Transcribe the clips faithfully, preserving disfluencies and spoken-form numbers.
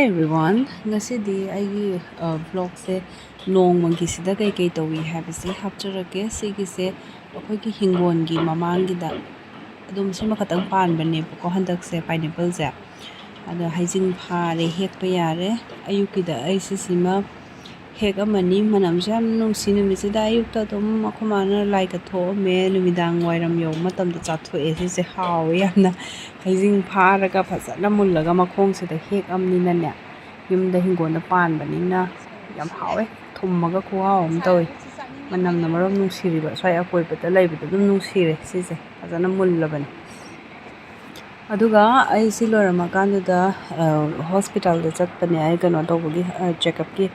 Hey everyone, ꯉꯁꯤꯗꯤ ꯑꯩꯒꯤ ꯕ꯭ꯂꯣꯛꯁꯦ ꯅꯣꯡꯃꯒꯤꯁꯤꯗ ꯀꯩꯀꯩ ꯇꯧꯏ ꯍꯥꯏꯕꯁꯦ ꯍꯥꯞꯆꯔꯛꯀꯦ꯫ ꯁꯤꯒꯤꯁꯦ ꯑꯩꯈꯣꯏꯒꯤ ꯍꯤꯡꯒꯣꯜꯒꯤ ꯃꯃꯥꯡꯒꯤꯗ ꯑꯗꯨꯝ ꯁꯤꯃ ꯈꯛꯇꯪ ꯄꯥꯟꯕꯅꯦꯕꯀꯣ ꯍꯟꯗꯛꯁꯦ ꯄꯥꯏꯅꯦꯄꯜꯁꯦ꯫ ꯑꯗꯣ ꯍꯩꯖꯤꯡ ꯐꯥꯔꯦ, ꯍꯦꯛꯄ ꯌꯥꯔꯦ꯫ ꯑꯌꯨꯛꯀꯤꯗ ꯑꯩ ꯁꯤꯁꯤꯃ ꯍꯦꯛ ꯑꯃꯅꯤ꯫ ꯃꯅꯝꯁꯨ ꯌꯥꯝ ꯅꯨꯡꯁꯤ꯫ ꯅꯨꯃꯤꯠꯁꯤꯗ ꯑꯌꯨꯛꯇ ꯑꯗꯨꯝ ꯑꯩꯈꯣꯏ ꯃꯥꯅ ꯂꯥꯏ ꯀꯠꯊꯣꯛꯑꯝꯃꯦ, ꯅꯨꯃꯤꯗꯥꯡ ꯋꯥꯏꯔꯝ ꯌꯧꯕ ꯃꯇꯝꯗ ꯆꯥꯊꯣꯛꯑꯦ꯫ ꯁꯤꯁꯦ ꯍꯥꯎꯋꯦ ꯌꯥꯝꯅ꯫ ꯍꯩꯖꯤꯡ ꯐꯥꯔꯒ ꯐꯖꯅ ꯃꯨꯜꯂꯒ ꯃꯈꯣꯡꯁꯤꯗ ꯍꯦꯛꯑꯝꯅꯤꯅꯅꯦ, ꯌꯨꯝꯗ ꯍꯤꯡꯒꯣꯜꯗ ꯄꯥꯟꯕꯅꯤꯅ ꯌꯥꯝ ꯍꯥꯎꯋꯦ꯫ ꯊꯨꯝꯃꯒ ꯈꯨꯍꯥꯎ ꯑꯃ ꯇꯧꯋꯤ꯫ ꯃꯅꯝꯅ ꯃꯔꯣꯝ ꯅꯨꯡꯁꯤꯔꯤꯕ, ꯁ꯭ꯋꯥꯏ ꯑꯀꯣꯏꯕꯗ ꯂꯩꯕꯗ ꯑꯗꯨꯝ ꯅꯨꯡꯁꯤꯔꯦ꯫ ꯁꯤꯁꯦ ꯐꯖꯅ ꯃꯨꯜꯂꯕꯅꯤ꯫ ꯑꯗꯨꯒ ꯑꯩ ꯁꯤ ꯂꯣꯏꯔꯝꯃꯀꯥꯟꯗꯨꯗ ꯍꯣꯁꯄꯤꯇꯥꯜꯗ ꯆꯠꯄꯅꯦ, ꯑꯩ ꯀꯩꯅꯣ ꯇꯧꯕꯒꯤ, ꯆꯦꯛꯑꯞꯀꯤ꯫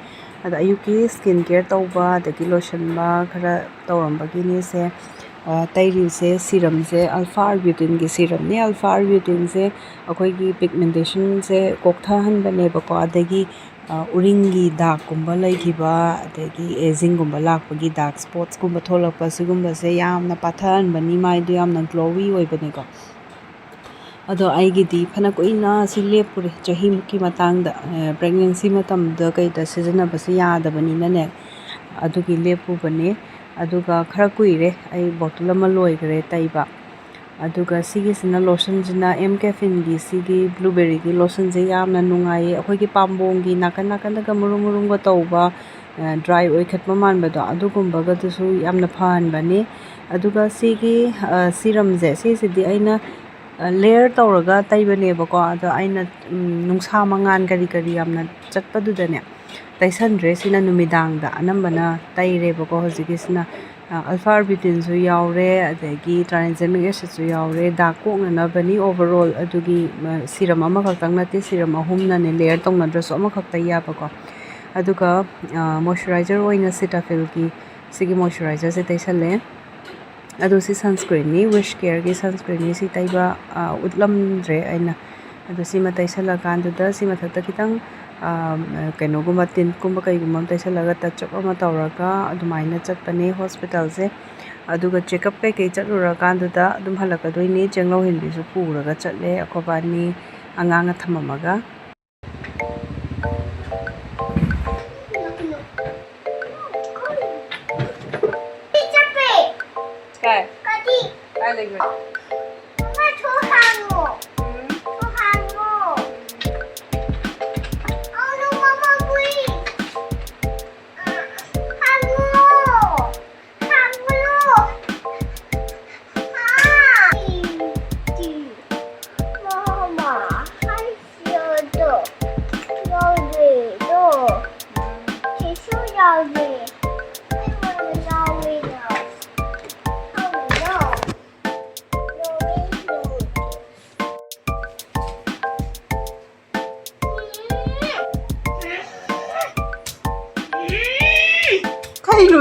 ꯑꯗ ꯑꯌꯨꯛꯀꯤ ꯁ꯭ꯀꯤꯟ ꯀꯦꯌꯔ ꯇꯧꯕ, ꯑꯗꯒꯤ ꯂꯣꯏꯁꯤꯟꯕ ꯈꯔ ꯇꯧꯔꯝꯕꯒꯤꯅꯦ꯫ ꯁꯦ ꯇꯩꯔꯤꯁꯦ ꯁꯤꯔꯝꯁꯦ ꯑꯜꯐꯥ ꯑꯥꯔꯕ꯭ꯌꯨꯇꯤꯟꯒꯤ ꯁꯤꯔꯝꯅꯤ꯫ ꯑꯜꯐꯥ ꯑꯥꯔꯕ꯭ꯌꯨꯇꯤꯟꯁꯦ ꯑꯩꯈꯣꯏꯒꯤ ꯄꯤꯒꯃꯦꯟꯇꯦꯁꯟꯁꯦ ꯀꯣꯛꯊꯍꯟꯕꯅꯦꯕꯀꯣ꯫ ꯑꯗꯒꯤ ꯎꯔꯤꯡꯒꯤ ꯗꯥꯛꯀꯨꯝꯕ ꯂꯩꯈꯤꯕ, ꯑꯗꯒꯤ ꯑꯦꯖꯤꯡꯒꯨꯝꯕ ꯂꯥꯛꯄꯒꯤ ꯗꯥꯛ ꯁ꯭ꯄꯣꯠꯁꯀꯨꯝꯕ ꯊꯣꯛꯂꯛꯄ, ꯁꯤꯒꯨꯝꯕꯁꯦ ꯌꯥꯝꯅ ꯄꯥꯊꯍꯟꯕꯅꯤ꯫ ꯃꯥꯏꯗꯣ ꯌꯥꯝꯅ ꯒ꯭ꯂꯣꯋꯤ ꯑꯣꯏꯕꯅꯦꯀꯣ꯫ ꯑꯗꯣ ꯑꯩꯒꯤꯗꯤ ꯐꯅ ꯀꯨꯏꯅ ꯁꯤ ꯂꯦꯞꯄꯨꯔꯦ, ꯆꯍꯤꯃꯨꯛꯀꯤ ꯃꯇꯥꯡꯗ꯫ ꯄ꯭ꯔꯦꯒꯅꯦꯟꯁꯤ ꯃꯇꯝꯗ ꯀꯩꯗ ꯁꯤꯖꯤꯟꯅꯕꯁꯦ ꯌꯥꯗꯕꯅꯤꯅꯅꯦ, ꯑꯗꯨꯒꯤ ꯂꯦꯞꯄꯨꯕꯅꯦ꯫ ꯑꯗꯨꯒ ꯈꯔ ꯀꯨꯏꯔꯦ, ꯑꯩ ꯕꯣꯇꯜ ꯑꯃ ꯂꯣꯏꯈ꯭ꯔꯦ ꯇꯩꯕ꯫ ꯑꯗꯨꯒ ꯁꯤꯒꯤꯁꯤꯅ, ꯂꯣꯁꯟꯁꯤꯅ ꯑꯦꯝ ꯀꯦꯐꯤꯟꯒꯤ ꯁꯤꯒꯤ ꯕ꯭ꯂꯨꯕꯦꯔꯤꯒꯤ ꯂꯣꯁꯟꯁꯦ ꯌꯥꯝꯅ ꯅꯨꯡꯉꯥꯏꯌꯦ꯫ ꯑꯩꯈꯣꯏꯒꯤ ꯄꯥꯝꯕꯣꯝꯒꯤ ꯅꯥꯀꯟ ꯅꯥꯀꯟꯗꯒ ꯃꯨꯔꯨꯝ ꯃꯨꯔꯨꯝꯒ ꯇꯧꯕ, ꯗ꯭ꯔꯥꯏ ꯑꯣꯏꯈꯠꯄ ꯃꯥꯟꯕꯗꯣ, ꯑꯗꯨꯒꯨꯝꯕꯒꯗꯨꯁꯨ ꯌꯥꯝꯅ ꯐꯍꯟꯕꯅꯤ꯫ ꯑꯗꯨꯒ ꯁꯤꯒꯤ ꯁꯤꯔꯝꯁꯦ, ꯁꯤꯁꯤꯗꯤ ꯑꯩꯅ ꯂꯦꯌꯔ ꯇꯧꯔꯒ ꯇꯩꯕꯅꯦꯕꯀꯣ꯫ ꯑꯗꯣ ꯑꯩꯅ ꯅꯨꯡꯁꯥ ꯃꯉꯥꯜ ꯀꯔꯤ ꯀꯔꯤ ꯌꯥꯝꯅ ꯆꯠꯄꯗꯨꯗꯅꯦ ꯇꯩꯁꯟꯗ꯭ꯔꯦ꯫ ꯁꯤꯅ ꯅꯨꯃꯤꯗꯥꯡꯗ ꯑꯅꯝꯕꯅ ꯇꯩꯔꯦꯕꯀꯣ꯫ ꯍꯧꯖꯤꯛꯀꯤꯁꯤꯅ ꯑꯜꯐꯥ ꯑꯥꯔꯕꯤꯇꯤꯟꯁꯨ ꯌꯥꯎꯔꯦ, ꯑꯗꯒꯤ ꯇ꯭ꯔꯥꯟꯖꯦꯃꯤꯛ ꯑꯦꯁꯤꯠꯁꯨ ꯌꯥꯎꯔꯦ꯫ ꯗꯥꯛ ꯀꯣꯛꯅꯅꯕꯅꯤ꯫ ꯑꯣꯚꯔꯑꯣꯜ ꯑꯗꯨꯒꯤ ꯁꯤꯔꯝ ꯑꯃꯈꯛꯇꯪ ꯅꯠꯇꯦ, ꯁꯤꯔꯝ ꯑꯍꯨꯝꯅꯅꯦ ꯂꯦꯌꯔ ꯇꯧꯅꯗ꯭ꯔꯁꯨ ꯑꯃꯈꯛꯇ ꯌꯥꯕꯀꯣ꯫ ꯑꯗꯨꯒ ꯃꯣꯏꯆꯔꯥꯏꯖꯔ ꯑꯣꯏꯅ ꯁꯤꯇꯥꯐꯤꯜꯒꯤ ꯁꯤꯒꯤ ꯃꯣꯏꯆꯔꯥꯏꯖꯔꯁꯦ ꯇꯩꯁꯜꯂꯦ꯫ ꯑꯗꯣ ꯁꯤ ꯁꯟꯁꯀ꯭ꯔꯤꯟꯅꯤ, ꯋꯤꯁ ꯀꯦꯌꯔꯒꯤ ꯁꯟꯁꯀ꯭ꯔꯤꯟꯅꯤ꯫ ꯁꯤ ꯇꯩꯕ ꯎꯠꯂꯝꯗ꯭ꯔꯦ ꯑꯩꯅ꯫ ꯑꯗꯣ ꯁꯤꯃ ꯇꯩꯁꯜꯂꯀꯥꯟꯗꯨꯗ ꯁꯤ ꯃꯊꯛꯇ ꯈꯤꯇꯪ ꯀꯩꯅꯣꯒꯨꯝꯕ, ꯇꯤꯟꯠꯀꯨꯝꯕ ꯀꯩꯒꯨꯝꯕ ꯑꯃ ꯇꯩꯁꯜꯂꯒ, ꯇꯆ ꯑꯞ ꯑꯃ ꯇꯧꯔꯒ ꯑꯗꯨꯃꯥꯏꯅ ꯆꯠꯄꯅꯦ ꯍꯣꯁꯄꯤꯇꯥꯜꯁꯦ꯫ ꯑꯗꯨꯒ ꯆꯦꯛꯑꯞ ꯀꯩꯀꯩ ꯆꯠꯂꯨꯔꯀꯥꯟꯗꯨꯗ ꯑꯗꯨꯝ ꯍꯜꯂꯛꯀꯗꯣꯏꯅꯤ꯫ ꯆꯦꯡꯂꯧ ꯍꯦꯟꯕꯤꯁꯨ ꯄꯨꯔꯒ ꯆꯠꯂꯦ ꯑꯩꯈꯣꯏꯕꯥꯅꯤ ꯑꯉꯥꯡꯅ ꯊꯝꯃꯝꯃꯒ꯫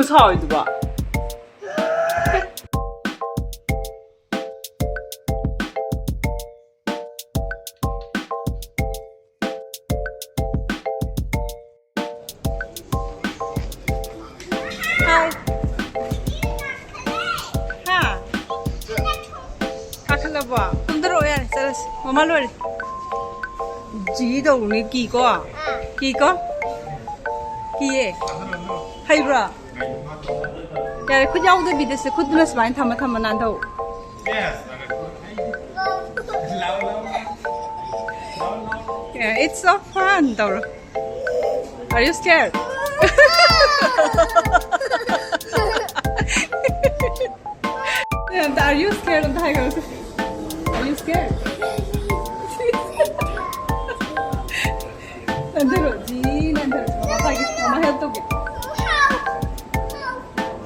ꯁꯥꯎꯔꯤꯗꯨꯕꯣ? ꯍꯥꯏ꯫ ꯍꯥ? ꯀꯥꯈꯠꯂꯕꯣ? ꯀꯨꯝꯊꯔꯛꯑꯣ ꯌꯥꯔꯦ, ꯆꯠꯂꯁꯤ꯫ ꯃꯃꯥ ꯂꯣꯏꯔꯦ꯫ ꯖꯤ ꯇꯧꯕꯅꯤ, ꯀꯤꯀꯣ? ꯀꯤꯀꯣ? ꯀꯤꯌꯦ? ꯍꯩꯕ꯭ꯔꯣ? ꯌꯥꯔꯦ, ꯈꯨꯠ ꯌꯥꯎꯗꯕꯤꯗ ꯁꯦ, ꯈꯨꯠꯇꯨꯅ ꯁꯨꯃꯥꯏꯅ ꯊꯝꯃ ꯊꯝꯃ ꯅꯥꯟꯊꯧ꯫ Yeah, it's so fun ꯇꯧꯔꯣ꯫ Are you scared? ꯑꯝꯇ, "Are you scared?" ꯑꯝꯇ ꯍꯥꯏꯈ꯭ꯔꯣ꯫ "Are you scared?" ꯅꯟꯊꯔꯣ, ꯖꯤ ꯅꯟꯊꯔꯣ꯫ ꯃꯃꯥ ꯄꯥꯏꯒꯦ, ꯃꯃꯥ help ꯇꯧꯒꯦ꯫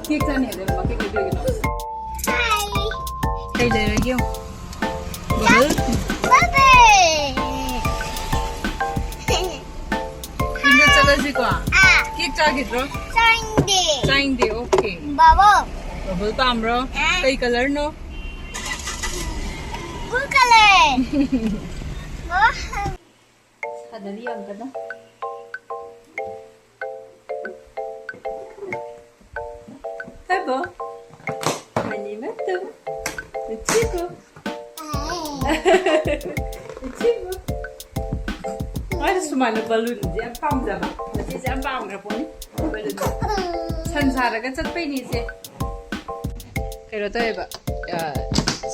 Cake ꯆꯥꯅꯤ ꯍꯥꯏꯕꯗ ꯃꯃꯥ cake ꯂꯩꯕꯤꯔꯒꯦ ꯂꯥꯛꯑꯣ꯫ ꯀꯩ ꯂꯩꯔꯒꯦ ꯌꯦꯡꯉꯣ꯫ Bubble? Bubble! ꯌꯨꯝꯗ ꯆꯠꯂꯁꯤꯀꯣ꯫ ꯑꯥ꯫ Cake ꯆꯥꯈꯤꯗ꯭ꯔꯣ? ꯆꯥꯅꯤꯡꯗꯦ꯫ ꯆꯥꯅꯤꯡꯗꯦ, okay꯫ Bubble꯫ Bubble ꯄꯥꯝꯕ꯭ꯔꯣ? ꯑꯥ꯫ ꯀꯩ colourꯅꯣ? Blue colour꯫ Bubble꯫ ꯁꯥꯟꯅꯔꯤ ꯌꯥꯝ ꯀꯟꯅ꯫ ꯍꯥꯏꯕꯣ꯫ ꯃꯅꯤ ꯃꯇꯨ꯫ ꯎꯆꯤꯕꯨ꯫ ꯎꯆꯤꯕꯨ꯫ ꯃꯥꯅ ꯁꯨꯃꯥꯏꯅ balloonꯁꯦ ꯌꯥꯝ ꯄꯥꯝꯖꯕ꯫ ꯃꯆꯦꯁꯦ ꯌꯥꯝ ꯄꯥꯝꯈ꯭ꯔ ꯄꯣꯠꯅꯤ꯫ Balloon꯫ ꯁꯟ ꯁꯥꯔꯒ ꯆꯠꯄꯩꯅꯦ ꯏꯆꯦ꯫ ꯀꯩꯅꯣ ꯇꯧꯋꯦꯕ, ꯑ,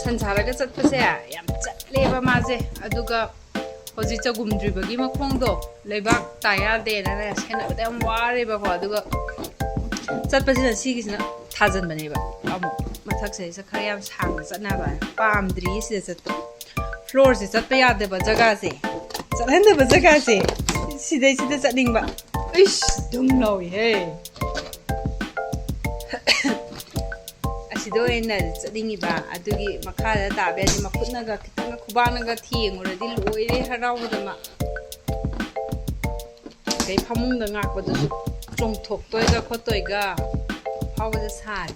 ꯁꯟ ꯁꯥꯔꯒ ꯆꯠꯄꯁꯦ ꯌꯥꯝ ꯆꯠꯂꯦꯕ ꯃꯥꯁꯦ꯫ ꯑꯗꯨꯒ ꯍꯧꯖꯤꯛ ꯆꯒꯨꯝꯗ꯭ꯔꯤꯕꯒꯤ ꯃꯈꯣꯡꯗꯣ ꯂꯩꯕꯥꯛ ꯇꯥ ꯌꯥꯗꯦꯅꯅꯦ ꯁꯦꯟꯅꯕꯗ ꯌꯥꯝ ꯋꯥꯔꯦꯕꯀꯣ꯫ ꯑꯗꯨꯒ ꯆꯠꯄꯁꯤꯅ ꯁꯤꯒꯤꯁꯤꯅ ꯊꯥꯖꯤꯟꯕꯅꯦꯕ꯫ ꯑꯃꯨꯛ ꯃꯊꯛꯁꯤꯗꯩꯁꯤꯗ ꯈꯔ ꯌꯥꯝ ꯁꯥꯡꯅ ꯆꯠꯅꯕ ꯍꯥꯏꯅ꯫ ꯄꯥꯝꯗ꯭ꯔꯤꯌꯦ ꯁꯤꯗ ꯆꯠꯄ꯫ Floorꯁꯦ ꯆꯠꯄ ꯌꯥꯗꯕ ꯖꯒꯥꯁꯦ, ꯆꯠꯍꯟꯗꯕ ꯖꯒꯥꯁꯦ ꯁꯤꯗꯩꯁꯤꯗ ꯆꯠꯅꯤꯡꯕ꯫ ꯏꯁ! ꯗꯨꯝ ꯂꯥꯎꯏꯍꯦ꯫ ꯑꯁꯤꯗ ꯑꯣꯏꯅ ꯆꯠꯅꯤꯡꯉꯤꯕ, ꯑꯗꯨꯒꯤ ꯃꯈꯥꯗ ꯇꯥꯕ ꯌꯥꯗꯦ꯫ ꯃꯈꯨꯠꯅꯒ ꯈꯤꯇꯪꯒ ꯈꯨꯕꯥꯛꯅꯒ ꯊꯦꯡꯉꯨꯔꯗꯤ ꯂꯣꯏꯔꯦ ꯍꯔꯥꯎꯕꯗ ꯃꯥ꯫ ꯑꯗꯩ ꯐꯃꯨꯡꯗ ꯉꯥꯛꯄꯗꯨꯁꯨ ꯆꯣꯡꯊꯣꯛꯇꯣꯏꯒ ꯈꯣꯠꯇꯣꯏꯒ꯫ ꯐꯥꯎꯕꯗ ꯁꯥꯔꯦ꯫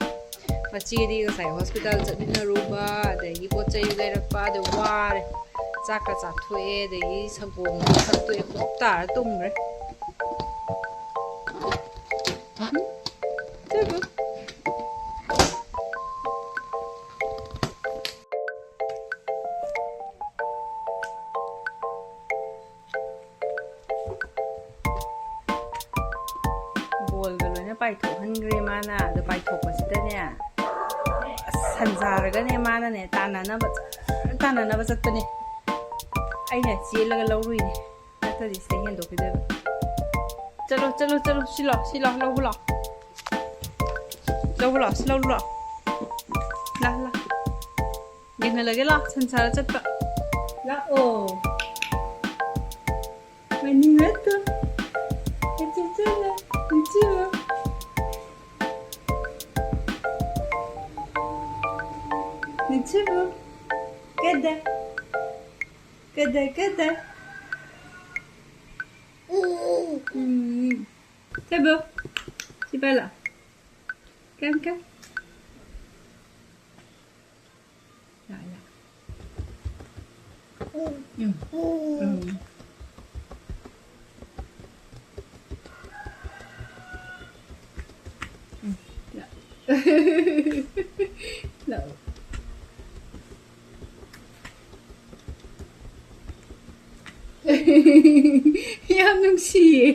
ꯃꯆꯦꯗꯤ ꯉꯁꯥꯏ ꯍꯣꯁꯄꯤꯇꯥꯜ ꯆꯠꯃꯤꯟꯅꯔꯨꯕ, ꯑꯗꯒꯤ ꯄꯣꯠ ꯆꯩ ꯂꯩꯔꯛꯄ, ꯑꯗꯩ ꯋꯥꯔꯦ꯫ ꯆꯥꯛꯀ ꯆꯥꯊꯣꯛꯑꯦ, ꯑꯗꯒꯤ ꯁꯪꯒꯣꯝ ꯊꯛꯇꯣꯛꯑꯦ, ꯄꯨꯛ ꯇꯥꯔ ꯇꯨꯝꯈ꯭ꯔꯦ꯫ ꯎꯝ, ꯆꯠꯈ꯭ꯔꯣ꯫ ꯕꯣꯜꯒ ꯂꯣꯏꯅ ꯄꯥꯏꯊꯣꯛꯍꯟꯈ꯭ꯔꯦ ꯃꯥꯅ꯫ ꯑꯗꯣ ꯄꯥꯏꯊꯣꯛꯄꯁꯤꯗꯅꯦ, ꯑꯁ, ꯁꯟꯖꯥꯔꯒꯅꯦ ꯃꯥꯅꯅꯦ ꯇꯥꯟꯅꯅꯕ ꯖꯔ ꯇꯥꯟꯅꯅꯕ ꯆꯠꯄꯅꯦ꯫ ꯑꯩꯅ ꯆꯦꯜꯂꯒ ꯂꯧꯔꯨꯏꯅꯦ, ꯅꯠꯇ꯭ꯔꯗꯤ ꯁꯤꯗꯩ ꯍꯦꯟꯗꯣꯛꯈꯤꯗꯣꯏꯕ꯫ ꯆꯠꯂꯣ, ꯆꯠꯂꯣ, ꯆꯠꯂꯣ, ꯁꯤ ꯂꯥꯛꯑꯣ, ꯁꯤ ꯂꯥꯛꯑꯣ, ꯂꯧꯕ ꯂꯥꯛꯑꯣ꯫ ꯂꯧꯕ ꯂꯥꯛꯑꯣ, ꯁꯤ ꯂꯧꯕ ꯂꯥꯛꯑꯣ꯫ ꯂꯥ, ꯂꯥ꯫ ꯌꯦꯡꯍꯜꯂꯒꯦ ꯂꯥꯛꯑꯣ, ꯁꯟꯁꯥꯔ ꯆꯠꯄ꯫ ꯂꯥꯛꯑꯣ꯫ ꯃꯅꯤꯡ ꯍꯠꯇꯣ꯫ ꯆꯠ, ꯆꯠ, ꯆꯠꯂꯣ꯫ ꯅꯤꯡꯁꯤꯡꯉꯣ꯫ ꯅꯤꯡꯁꯤꯡꯉꯣ꯫ ꯀꯗꯥ? ꯀꯗꯥ, ꯀꯗꯥ? ꯎꯝ꯫ ꯁꯦꯕꯣ꯫ ꯁꯤ ꯄꯥꯏ ꯂꯥꯛꯑꯣ꯫ ꯀꯝ, ꯀꯝ꯫ ꯂꯥꯛꯑꯣ, ꯂꯥꯛꯑꯣ꯫ ꯎꯝ꯫ ꯎꯝ꯫ ꯎꯝ꯫ ꯂꯥꯛꯑꯣ꯫ ꯂꯥꯛꯑꯣ꯫ ꯌꯥꯝ ꯅꯨꯡꯁꯤꯌꯦ꯫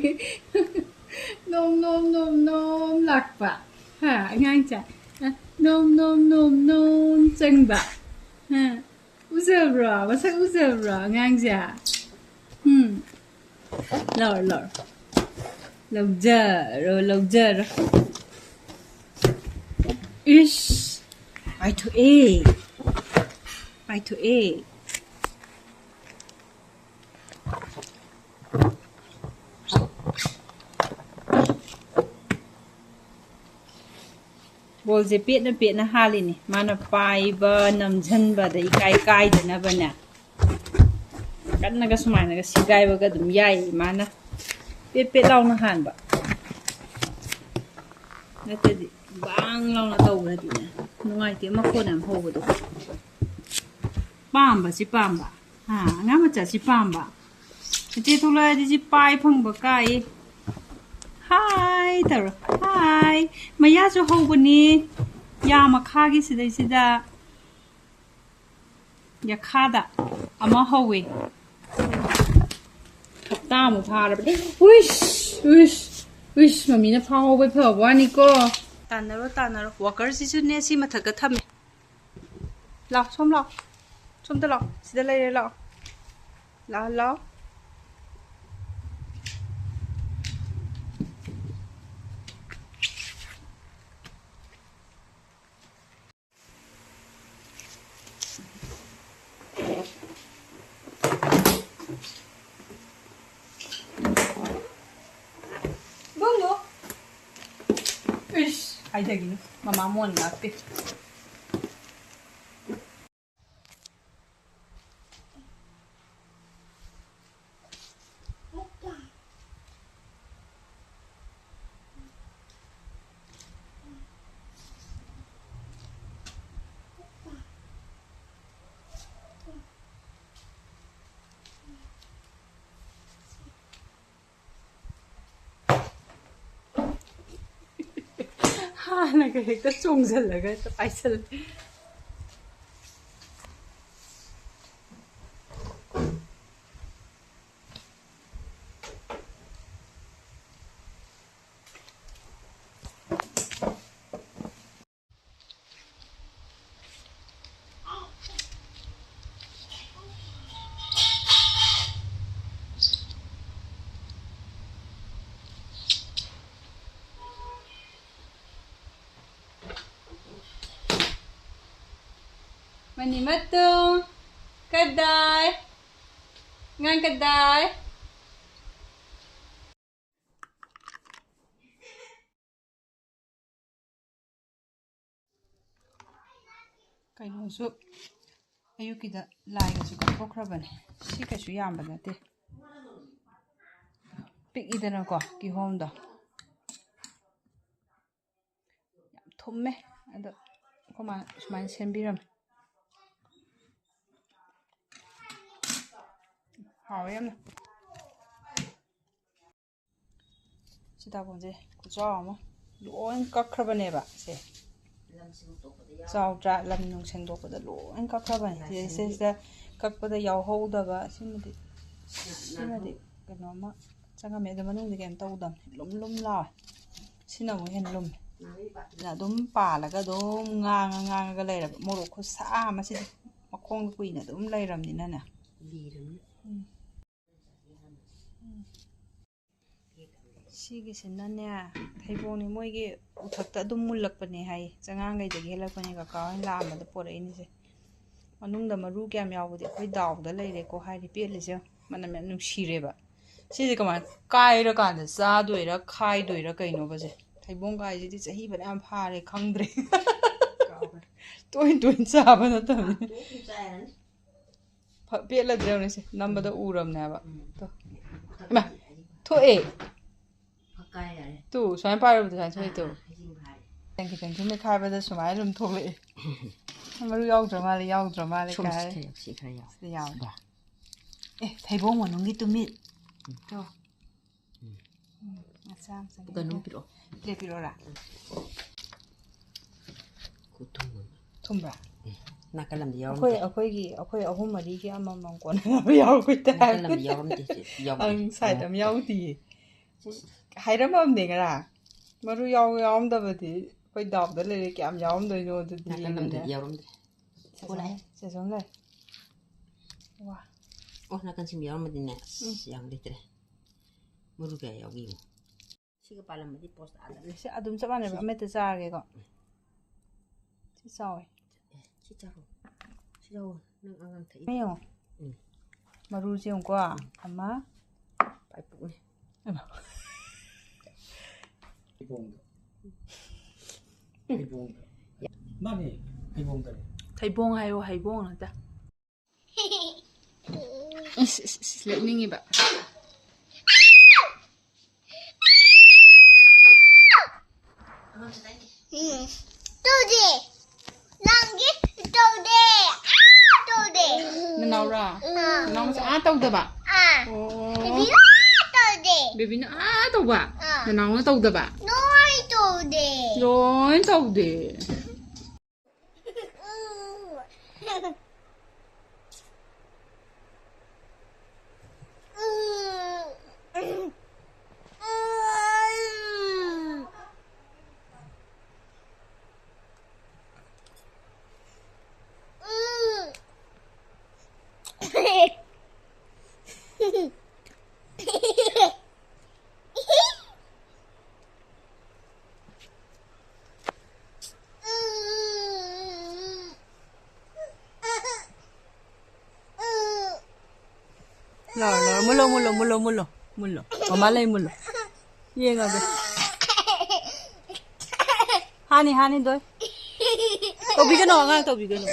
ꯅꯣꯝ, ꯅꯣꯝ, ꯅꯣꯝ, ꯅꯣꯝ ꯂꯥꯛꯄ꯫ ꯍꯥ, ꯑꯉꯥꯡꯁꯦ? ꯅꯣꯝ, ꯅꯣꯝ, ꯅꯣꯝ, ꯅꯣꯝ ꯆꯪꯕ꯫ ꯍꯥ? ꯎꯖꯕ꯭ꯔꯣ? ꯃꯁꯛ ꯎꯖꯕ꯭ꯔꯣ ꯑꯉꯥꯡꯁꯦ? ꯎꯝ꯫ ꯂꯧꯔꯣ, ꯂꯧꯔꯣ꯫ ꯂꯧꯖꯔꯣ, ꯂꯧꯖꯔꯣ꯫ ꯏꯁ! ꯄꯥꯏꯊꯣꯛꯑꯦ꯫ ꯄꯥꯏꯊꯣꯛꯑꯦ꯫ ꯕꯣꯜꯁꯦ ꯄꯦꯠꯅ ꯄꯦꯠꯅ ꯍꯥꯜꯂꯤꯅꯦ꯫ ꯃꯥꯅ ꯄꯥꯏꯕ, ꯅꯝꯁꯤꯟꯕꯗ ꯏꯀꯥꯏ ꯀꯥꯏꯗꯅꯕꯅꯦ꯫ ꯀꯟꯅꯒ ꯁꯨꯃꯥꯏꯅꯒ ꯁꯤꯒꯥꯏꯕꯒ ꯑꯗꯨꯝ ꯌꯥꯏꯌꯦ ꯃꯥꯅ꯫ ꯄꯦꯠ ꯄꯦꯠ ꯂꯥꯎꯅ ꯍꯥꯟꯕ꯫ ꯅꯠꯇ꯭ꯔꯗꯤ ꯕꯥꯡ ꯂꯥꯎꯅ ꯇꯧꯈ꯭ꯔꯗꯤꯅꯦ, ꯅꯨꯡꯉꯥꯏꯇꯦ, ꯃꯈꯣꯟ ꯌꯥꯝ ꯍꯧꯕꯗꯣ꯫ ꯄꯥꯝꯕ, ꯁꯤ ꯄꯥꯝꯕ꯫ ꯑꯥ, ꯑꯉꯥꯡ ꯃꯆꯥꯁꯤ ꯄꯥꯝꯕ꯫ ꯏꯆꯦ ꯊꯣꯛꯂꯛꯑꯗꯤ ꯁꯤ ꯄꯥꯏ ꯐꯪꯕ ꯀꯥꯏ꯫ ꯍꯥꯏ ꯇꯧꯔꯣ꯫ ꯍꯥꯏ꯫ ꯃꯌꯥꯁꯨ ꯍꯧꯕꯅꯤ꯫ ꯌꯥ ꯃꯈꯥꯒꯤ ꯁꯤꯗꯩꯁꯤꯗ꯫ ꯌꯥꯈꯥꯗ ꯑꯃ ꯍꯧꯋꯦ꯫ ꯍꯞꯇꯥꯃꯨꯛ ꯐꯥꯔꯕꯅꯦ꯫ ꯎꯏꯁ, ꯎꯏꯁ, ꯎꯏꯁ, ꯃꯃꯤꯅ ꯐꯥꯍꯧꯕꯩ ꯐꯕ ꯋꯥꯅꯤꯀꯣ꯫ ꯇꯥꯟꯅꯔꯣ, ꯇꯥꯟꯅꯔꯣ꯫ ꯋꯥꯀꯔꯁꯤꯁꯨꯅꯦ, ꯁꯤ ꯃꯊꯛꯇ ꯊꯝꯃꯦ꯫ ꯂꯥꯎ, ꯁꯣꯝ ꯂꯥꯎ꯫ ꯁꯣꯝꯗ ꯂꯥꯎ꯫ ꯁꯤꯗ ꯂꯩꯔꯦ, ꯂꯥꯎ꯫ ꯂꯥꯎ, ꯂꯥꯎ꯫ ꯕꯨꯡꯉꯣ꯫ ꯏꯁ, ꯍꯥꯏꯗꯒꯤꯅꯨ꯫ ꯃꯃꯥ ꯃꯣꯟ ꯉꯥꯛꯇꯦ꯫ ꯍꯥꯟꯅꯒ ꯍꯦꯛꯇ ꯆꯣꯡꯁꯤꯜꯂꯒ ꯍꯦꯛꯇ ꯄꯥꯏꯁꯜꯂꯦ꯫ ꯃꯅꯤ ꯃꯇꯨ, ꯀꯗꯥꯏ? ꯑꯉꯥꯡ ꯀꯗꯥꯏ? ꯀꯩꯅꯣꯁꯨ ꯑꯌꯨꯛꯀꯤꯗ ꯂꯥꯏꯒꯁꯨ ꯀꯠꯊꯣꯛꯈ꯭ꯔꯕꯅꯦ꯫ ꯁꯤ ꯀꯩꯁꯨ ꯌꯥꯝꯕ ꯅꯠꯇꯦ꯫ ꯄꯤꯛꯏꯗꯅꯀꯣ, ꯀꯤꯍꯣꯝꯗꯣ꯫ ꯊꯨꯝꯃꯦ꯫ ꯑꯗꯣ ꯑꯩꯈꯣꯏ ꯃꯥꯅ ꯁꯨꯃꯥꯏꯅ ꯁꯦꯝꯕꯤꯔꯝꯃꯦ꯫ ꯍꯥꯎꯋꯦ ꯌꯥꯝꯅ꯫ ꯁꯤꯇꯥꯕꯣꯟꯁꯦ ꯈꯨꯆꯥꯎ ꯑꯃ꯫ ꯂꯣꯏ ꯀꯛꯈ꯭ꯔꯕꯅꯦꯕ ꯁꯦ꯫ ꯆꯥꯎꯗ꯭ꯔꯥ? ꯂꯝ ꯅꯨꯡ ꯁꯦꯡꯗꯣꯛꯄꯗ ꯂꯣꯏ ꯀꯛꯈ꯭ꯔꯕꯅꯦ꯫ ꯁꯤꯗꯩ ꯁꯤꯗꯩꯁꯤꯗ ꯀꯛꯄꯗ ꯌꯥꯎꯍꯧꯗꯕ ꯁꯤꯃꯗꯤ, ꯁꯤꯃꯗꯤ ꯀꯩꯅꯣꯝꯃ ꯆꯪꯉꯝꯃꯦ꯫ ꯑꯗꯣ ꯃꯅꯨꯡꯗ ꯀꯩꯝ ꯇꯧꯗꯕꯅꯦ, ꯂꯨꯝ ꯂꯨꯝ ꯂꯥꯎꯋꯦ꯫ ꯁꯤꯅ ꯑꯃꯨꯛ ꯍꯦꯟꯅ ꯂꯨꯝꯃꯦ꯫ ꯑꯗꯨꯝ ꯄꯥꯜꯂꯒ ꯑꯗꯨꯝ ꯉꯥꯡꯉ ꯉꯥꯡꯉꯒ ꯂꯩꯔꯕ꯫ ꯃꯣꯔꯣꯛ ꯈꯨꯠꯁꯥ ꯑꯃ ꯁꯤꯗꯤ꯫ ꯃꯈꯣꯡꯗ ꯀꯨꯏꯅ ꯑꯗꯨꯝ ꯂꯩꯔꯕꯅꯤꯅꯅꯦ꯫ ꯎꯝ꯫ ꯎꯝ꯫ ꯁꯤꯒꯤꯁꯤꯅꯅꯦ, ꯊꯩꯕꯣꯡꯅꯤ꯫ ꯃꯣꯏꯒꯤ ꯎꯊꯛꯇ ꯑꯗꯨꯝ ꯃꯨꯜꯂꯛꯄꯅꯦ ꯍꯥꯏ꯫ ꯆꯉꯥꯡꯒꯩꯗꯒꯤ ꯍꯦꯜꯂꯛꯄꯅꯦ꯫ ꯀꯀꯥ ꯍꯣꯏꯅ ꯂꯥꯛꯑꯝꯕꯗ ꯄꯣꯔꯛꯏꯅꯤꯁꯦ꯫ ꯃꯅꯨꯡꯗ ꯃꯔꯨ ꯀꯌꯥꯝ ꯌꯥꯎꯕꯗꯤ ꯑꯩꯈꯣꯏ ꯗꯥꯎꯗ ꯂꯩꯔꯦꯀꯣ ꯍꯥꯏꯗꯤ꯫ ꯄꯦꯠꯂꯤꯁꯦ ꯃꯅꯝ ꯌꯥꯝ ꯅꯨꯡꯁꯤꯔꯦꯕ꯫ ꯁꯤꯁꯦ ꯀꯃꯥꯏꯅ ꯀꯥꯏꯔꯀꯥꯟꯗ ꯆꯥꯗꯣꯏꯔꯥ, ꯈꯥꯏꯗꯣꯏꯔꯥ, ꯀꯩꯅꯣꯕꯁꯦ? ꯊꯩꯕꯣꯡ ꯀꯥꯏꯁꯤꯗꯤ ꯆꯍꯤ ꯐꯅꯌꯥꯝ ꯐꯥꯔꯦ, ꯈꯪꯗ꯭ꯔꯦ꯫ ꯇꯣꯏ ꯇꯣꯏꯅ ꯆꯥꯕ ꯅꯠꯇꯕꯅꯤ꯫ ꯐ-, ꯄꯦꯠꯂꯗ꯭ꯔꯦ ꯍꯧꯅꯦꯁꯦ, ꯅꯝꯕꯗ ꯎꯔꯕꯅꯦꯕ꯫ ꯇꯣ꯫ ꯏꯃꯥ, ꯊꯣꯛꯑꯦ꯫ ꯇꯨ, ꯁꯨꯃꯥꯏꯅ ꯄꯥꯏꯔꯨꯕꯗ ꯁꯨꯃꯥꯏꯅ ꯊꯣꯛꯑꯦ ꯇꯨ꯫ ꯈꯤꯇꯪ ꯈꯤꯇꯪ ꯁꯨꯝ ꯃꯦꯠꯈꯥꯏꯕꯗ ꯁꯨꯃꯥꯏꯅ ꯑꯗꯨꯝ ꯊꯣꯛꯂꯛꯑꯦ꯫ ꯃꯔꯨ ꯌꯥꯎꯗ꯭ꯔ ꯃꯥꯜꯂꯦ, ꯌꯥꯎꯗ꯭ꯔ ꯃꯥꯜꯂꯦ ꯁꯣꯝꯁꯤ ꯀꯥꯏ꯫ ꯈꯔ ꯌꯥꯎ-, ꯁꯤ ꯈꯔ ꯌꯥꯎ꯫ ꯁꯤꯗ ꯌꯥꯎꯔꯦ꯫ ꯁꯤꯗ꯫ ꯑꯦ, ꯊꯩꯕꯣꯡ ꯃꯅꯨꯡꯒꯤ ꯇꯨꯃꯤꯠ꯫ ꯇꯣ꯫ ꯎꯝ, ꯃꯆꯥ ꯃꯆꯥ꯫ ꯀꯩꯅꯣꯝ ꯄꯤꯔꯛꯑꯣ꯫ ꯄ꯭ꯂꯦꯠ ꯄꯤꯔꯛꯑꯣꯔꯥ? ꯈꯨꯊꯨꯝ ꯑꯃ꯫ ꯊꯨꯝꯕ꯭ꯔꯥ? ꯎꯝ, ꯅꯥꯀꯜ ꯑꯃꯗꯤ ꯑꯩꯈꯣꯏ, ꯌꯥꯎꯔꯝꯗꯦ꯫ ꯑꯩꯈꯣꯏꯒꯤ, ꯑꯩꯈꯣꯏ ꯑꯍꯨꯝ ꯃꯔꯤꯒꯤ ꯑꯃꯃꯝ ꯀꯣꯟꯅꯅꯕ ꯌꯥꯎꯔꯛꯄ ꯅꯥꯀꯜ ꯇꯥꯏꯞ꯫ ꯑꯃꯗꯤ ꯌꯥꯎꯔꯝꯗꯦ, ꯁꯤ ꯌꯥꯎꯗꯦ꯫ ꯑꯪ, ꯁꯥꯏꯠ ꯑꯃ ꯌꯥꯎꯗꯤꯌꯦ꯫ ꯍꯥꯏꯔꯝꯃꯕꯅꯦ ꯉꯔꯥꯡ꯫ ꯃꯔꯨ ꯌꯥꯎ-, ꯌꯥꯎꯔꯝꯗꯕꯗꯤ ꯑꯩꯈꯣꯏ ꯗꯥꯎꯗ ꯂꯩꯔꯦ, ꯀꯌꯥꯝ ꯌꯥꯎꯔꯝꯗꯣꯏꯅꯣ ꯑꯗꯨꯗꯤ ꯅꯥꯀꯜ ꯑꯃꯗꯤ ꯌꯦꯡꯉꯨꯅꯦ꯫ ꯌꯥꯎꯔꯝꯗꯦ꯫ ꯁꯦ ꯑꯣ, ꯂꯥꯛꯑꯦ꯫ ꯁꯣꯝ-, ꯁꯦ ꯁꯣꯝ ꯂꯩ꯫ ꯋꯥ꯫ ꯑꯣ, ꯅꯥꯀꯟ ꯁꯤꯃ ꯌꯥꯎꯔꯝꯃꯗꯤꯅꯦ, ꯑꯁ, ꯎꯝ꯫ ꯌꯥꯝ ꯂꯩꯇ꯭ꯔꯦ꯫ ꯃꯔꯨ ꯀꯌꯥ ꯌꯥꯎꯒꯦ ꯌꯦꯡꯉꯨ꯫ ꯁꯤꯒ ꯄꯥꯜꯂꯝꯃꯗꯤ ꯄꯣꯁ ꯑꯥꯗ ꯂꯩ꯫ ꯁꯤ ꯑꯗꯨꯝ ꯆꯞ ꯃꯥꯟꯅꯩꯕ, ꯁꯤ ꯑꯃꯠꯇ ꯆꯥꯔꯒꯦꯀꯣ꯫ ꯁꯤ ꯆꯥꯎꯋꯦ꯫ ꯑꯦ, ꯁꯤ ꯆꯥꯔꯣ꯫ ꯁꯤ ꯂꯧꯑꯣ꯫ ꯅꯪ ꯑꯉꯥꯡ ꯊꯛꯏ꯫ ꯌꯦꯡꯉꯣ꯫ ꯎꯝ꯫ ꯃꯔꯨꯁꯦ ꯌꯦꯡꯉꯨꯀꯣ꯫ ꯑꯃ꯫ ꯄꯥꯏꯄꯨꯛꯅꯦ꯫ ꯍꯩꯕꯣꯡꯗꯣ꯫ ꯍꯩꯕꯣꯡꯗꯣ꯫ ꯃꯥꯅꯦ, ꯍꯩꯕꯣꯡꯗꯅꯦ꯫ ꯊꯩꯕꯣꯡ ꯍꯥꯏꯌꯣ, ꯍꯩꯕꯣꯡ ꯅꯠꯇꯦ꯫ ꯏꯁ, ꯏꯁ, ꯏꯁ, ꯂꯦꯞꯅꯤꯡꯉꯤꯕ꯫ ꯕꯦꯕꯤꯅ ꯑꯥ ꯇꯧꯕ? ꯑꯥ꯫ ꯅꯅꯥꯎꯅ ꯇꯧꯗꯕ? ꯂꯣꯏ ꯇꯧꯗꯦ꯫ ꯂꯣꯏ ꯇꯧꯗꯦ꯫ ꯂꯥꯎꯔꯣ, ꯂꯥꯎꯔꯣ꯫ ꯃꯨꯜꯂꯣ, ꯃꯨꯜꯂꯣ, ꯃꯨꯜꯂꯣ, ꯃꯨꯜꯂꯣ, ꯃꯨꯜꯂꯣ꯫ ꯃꯃꯥ ꯂꯩ, ꯃꯨꯜꯂꯣ꯫ ꯌꯦꯡꯉꯒꯦ꯫ ꯍꯥꯅꯤ, ꯍꯥꯅꯤ, ꯗꯣꯏ꯫ ꯇꯧꯕꯤꯒꯅꯣ, ꯑꯉꯥꯡ ꯇꯧꯕꯤꯒꯅꯣ꯫